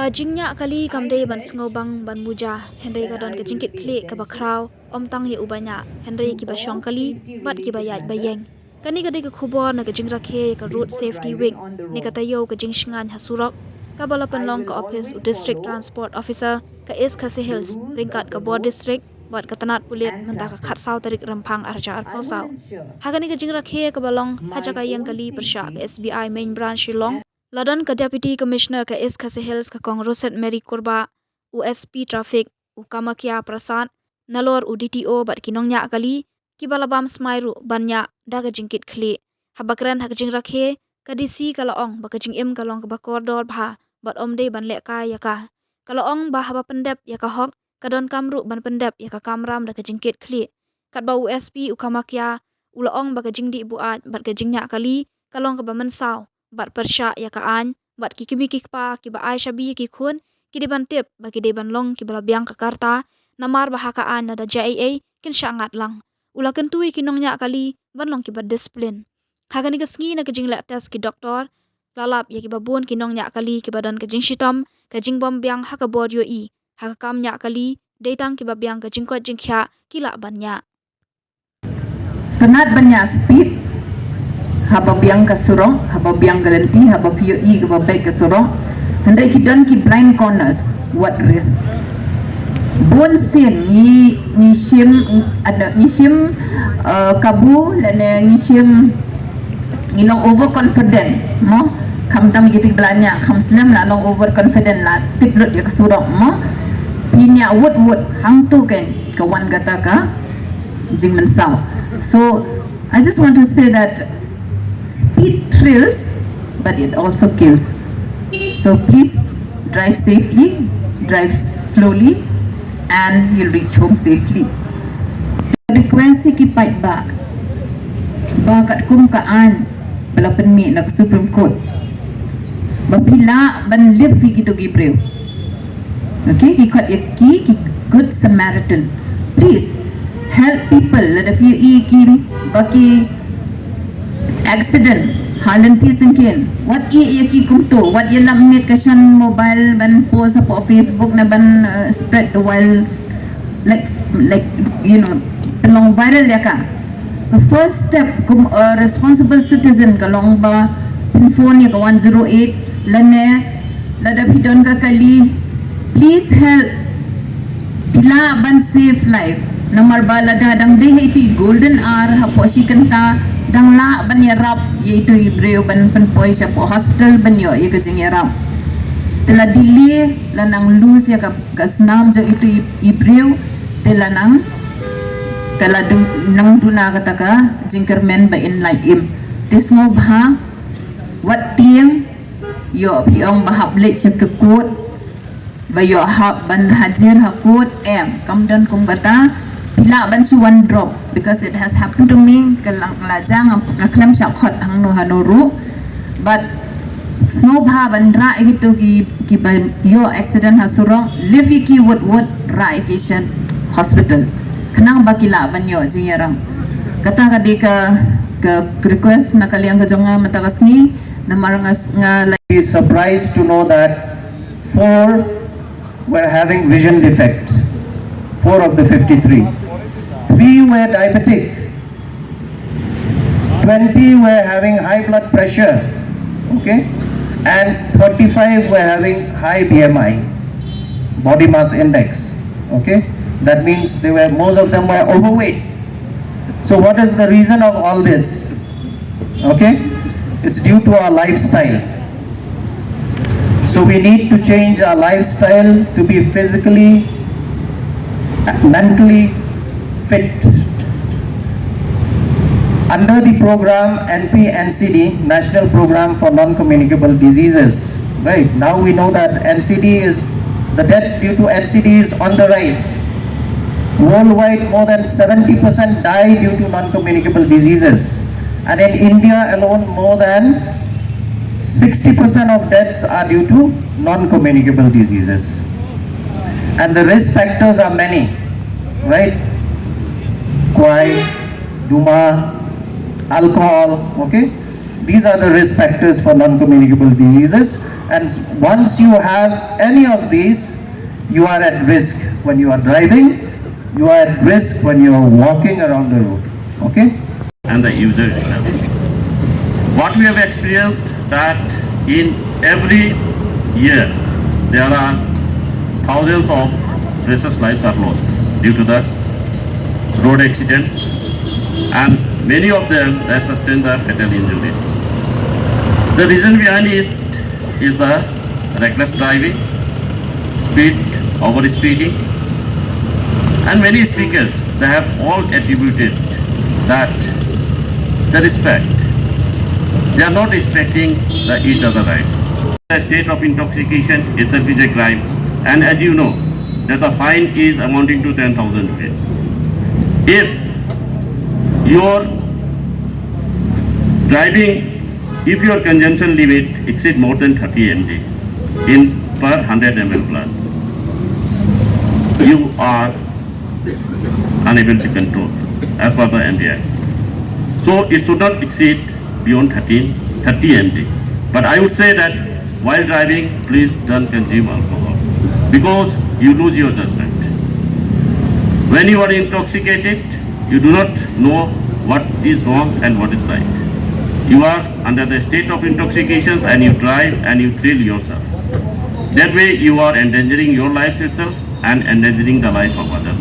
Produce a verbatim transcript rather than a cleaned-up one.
Ka jingñiah kali kam dei ban sngewbang ban muja, hynrei ka don ka jingkitkhlieh kaba khraw, ym tang ïa uba ñiah, hynrei kiba shong kali bad kiba ïaid ba ïeng. Kane ka dei ka khubor na ka jingrakhe ïa ka Road Safety Week ne ka taïew ka jingshngaiñ ha surok, kaba la pynlong ka ophis u District Transport Officer ka East Khasi Hills ryngkat ka bor district bad ka tnat pulit mynta ka khatsaw tarik Rymphang arhajar arphew saw. Ha kane ka jingrakhe kaba long ha jaka ïeng kali pyrshah ka S B I Main Branch Shillong, la don ka Deputy Commissioner ka East Khasi Hills ka Kong Rosette Mary Kurbah, u S P Traffic u Kamakhya Prasad, nalor u D T O bad ki nongñiah kali, kiba la bam smai ruh ban ñiah da ka jingkitkhlieh. Haba kren ha ka jingrakhe, ka D C ka la ong ba ka jingim ka long kaba kordor bha bad ym dei ban lehkai ïa ka. Ka la ong ba haba pyndep ïa ka hok, ka donkam ruh ban pyndep ïa ka kamram da ka jingkitkhlieh. Katba u S P u Kamakhya u la ong ba ka jingdih buaid bad ka jingñiah kali ka long kaba mynsaw bad pyrshah ïa ka aiñ, bad ki kmie ki kpa kiba ai shabi ïa ki khun, ki dei ban tip ba ki dei ban long kiba la biang ka karta, namar ba ha ka aiñ lada jia ei ei kin shah ngat lang. U la kyntu ïa ki nongñiah kali ban long kiba discipline. Ha kane ka sngi na ka jingleh test ki doktor, la lap ïa kiba bun ki nongñiah kali kiba don ka jingshitom, ka jingbym biang ha ka bor ïohi ha ka kam ñiah kali, dei tang kiba biang ka jingkoit jingkhiah ki lah ban ñiah. Sngewtynnat ban ñiah speed haba biang ka surok, haba biang ka lynti, haba phi ïohi kaba beit ka surok. Hynrei ki don ki blind corners, what risk? Bun sien ngi, ngi shim, ada ngi shim, uh, kabu lane ngi shim, ngi long overconfident mo. Khamtam ïa ki tik ba la ñiah, kham slem la long overconfident, la tip lut ïa ka surok mo. Phi ñiah wut wut hangto kan ka wan kata ka jingmynsaw. So I just want to say that speed thrills, but it also kills. So please drive safely, drive slowly, and you'll reach home safely. Request ïa ki paidbah ba katkum ka aiñ ba la pynmih na ka Supreme Court, ba phi lah ban lift ïa kito ki briew. Okay, ki khot ïa ki, ki Good Samaritan. Please help people. Lada phi ïohi ki ba ki accident ha lynti syngkien, wat ïeh ïa ki kumto, wat ïalap miet ka shan mobile ban post hapoh Facebook ne ban, uh, spread the wild, like, like, you know, pynlong viral ïa ka. The first step kum a responsible citizen ka long ba pynphone ïa ka one zero eight, lane lada phi don ka kali, please help. Phi lah ban save life. Namar ba lada dang dei ha itu i golden hour hapoh shi kynta, dang lah ban ïarap ïa itu i briew ban pynpoi shapoh hospital ban ïoh ïa ka jingïarap. Te la delay, la nang lose ïa ka, ka snam jong itu i, i briew, te la nang, te la du-, nang duna kata ka jingkyrmen ba in lait im. Te sngewbha, wat tieng ïoh phi ong ba hap leit sha ka court, ba ïoh hap ban hajir ha court, em, kam don kum kata. Phi lah ban shu wan drop, because it has happened to me, ka la, la jia nga, nga khlem shah khot hangno hano ruh. But sngewbha ban rah ïa kito ki, kiba ïoh accident ha surok, lift ïa ki wut wut, rah ïa ki sha hospital, khnang ba ki lah ban ïoh jingïarap. Kata ka dei ka, ka request na ka liang ka jong nga mynta ka sngi. Namar nga s-, nga la Be surprised to know that four were having vision defect, four of the fifty-three. Three were diabetic, twenty were having high blood pressure, okay, and thirty-five were having high B M I, body mass index, okay. That means they were, most of them were overweight. So what is the reason of all this? Okay? It's due to our lifestyle. So we need to change our lifestyle to be physically, mentally fit. Under the program N P N C D, National Program for Non-Communicable Diseases, right? Now we know that N C D is, the deaths due to N C D is on the rise. Worldwide, more than seventy percent die due to non-communicable diseases. And in India alone, more than sixty percent of deaths are due to non-communicable diseases. And the risk factors are many, right? Kwai, duma, alcohol, okay? These are the risk factors for non-communicable diseases. And once you have any of these, you are at risk when you are driving, you are at risk when you are walking around the road. Okay? And the user itself. What we have experienced that in every year there are thousands of precious lives are lost due to the road accidents, and many of them they sustain the fatal injuries. The reason behind it is the reckless driving, speed, over speeding, and many speakers they have all attributed that the respect, they are not respecting the each other rights. The state of intoxication itself is a crime, and as you know that the fine is amounting to ten thousand rupees. If you are driving, if your consumption limit exceed more than thirty M G in per hundred M L glass, you are unable to control as per the M P Is. So it should not exceed beyond thirteen, thirty M G. But I would say that while driving, please don't consume alcohol because you lose your judgment. When you are intoxicated, you do not know what is wrong and what is right. You are under the state of intoxications and you drive and you thrill yourself. That way, you are endangering your lives itself and endangering the life of others.